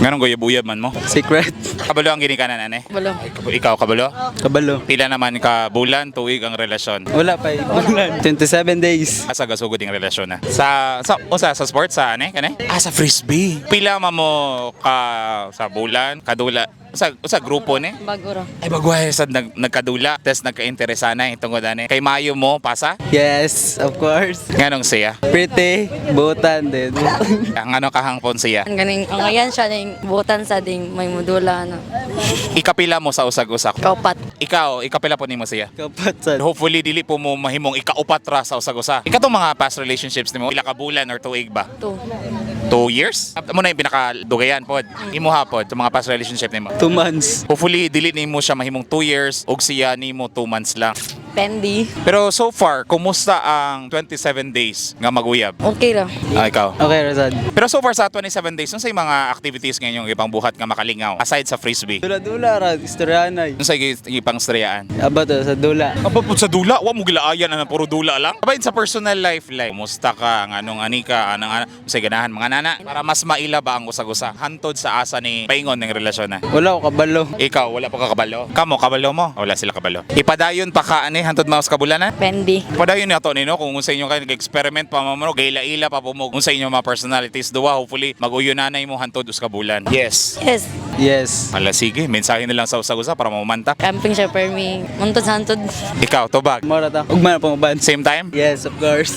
Nganong guyab-uyab man mo? Secret. Kabalo ang ginikanan ane? Kabalo. Ikaw, kabalo? Kabalo. Pila naman ka bulan, tuig ang relasyon? Wala pa eh. Bulan. 27 days. Asa gasugod yung relasyon na? Sa usa sa sports sa ane kane? Ah, sa frisbee. Pila man mo ka sa bulan, kadula sa grupo ni? Bago ra. Ay, bagway sa nagkadula, tas nagka-interesa na tungod ani. Kay maayo mo pasa? Yes, of course. Nganong siya? Pretty. Butan din. Ang ano kahangpon siya? Ang ganing ang ayan siya ning butan sa ding may modula na. Ikapila mo sa usag-usak. Kaupat. Ikaw, ikapila po nimo siya. Kapat sa. Hopefully dili po mo mahimong ikaupat ra sa usag-usa. Ikatong mga past relationships nimo, pila ka bulan or tuig ba? 2. 2 years? Mo na yung pinakadugayan pod. Imo pod sa mga past relationship nimo. 2 months. Hopefully dili nimo siya mahimong 2 years ug siya nimo 2 months lang. Pendi. Pero so far, kumusta ang 27 days nga maguyab? Okay ra. Ah, ikaw. Okay, Razad. Pero so far sa 27 days, unsay mga activities nga inyong ipangbuhat nga makalingaw aside sa frisbee? Dula-dula ra. Istoryanay. Unsay ipang streyaan? Aba to, sa dula. Aba po sa dula, wa mo gilaayan ana, puro dula lang. Abayin sa personal life, like kumusta ka, ang anong ani ka, anang ana, unsay ganahan mga nana para mas maila ba ang usag-usa hantod sa asa ni paingon ng relasyon na. Wala ko kabalo. Ikaw, wala pa ka kabalo. Kamo, kabalo mo? Wala sila kabalo. Ipadayon pa ka ani hantod maos kabulanan? Pendi. Padayon na to nino kung unsa inyo kay nag-experiment pa mo gaila-ila pa po mo unsa inyo mga personalities duwa, hopefully maguyo nanay mo hantod us ka bulan. Yes. Yes. Yes. Ala sige, mensahe na lang sa usag-usa para mamanta. Camping siya per me. Muntod sa hantod. Ikaw, tubag. Mora ta. Ugma na pang uban. Same time? Yes, of course.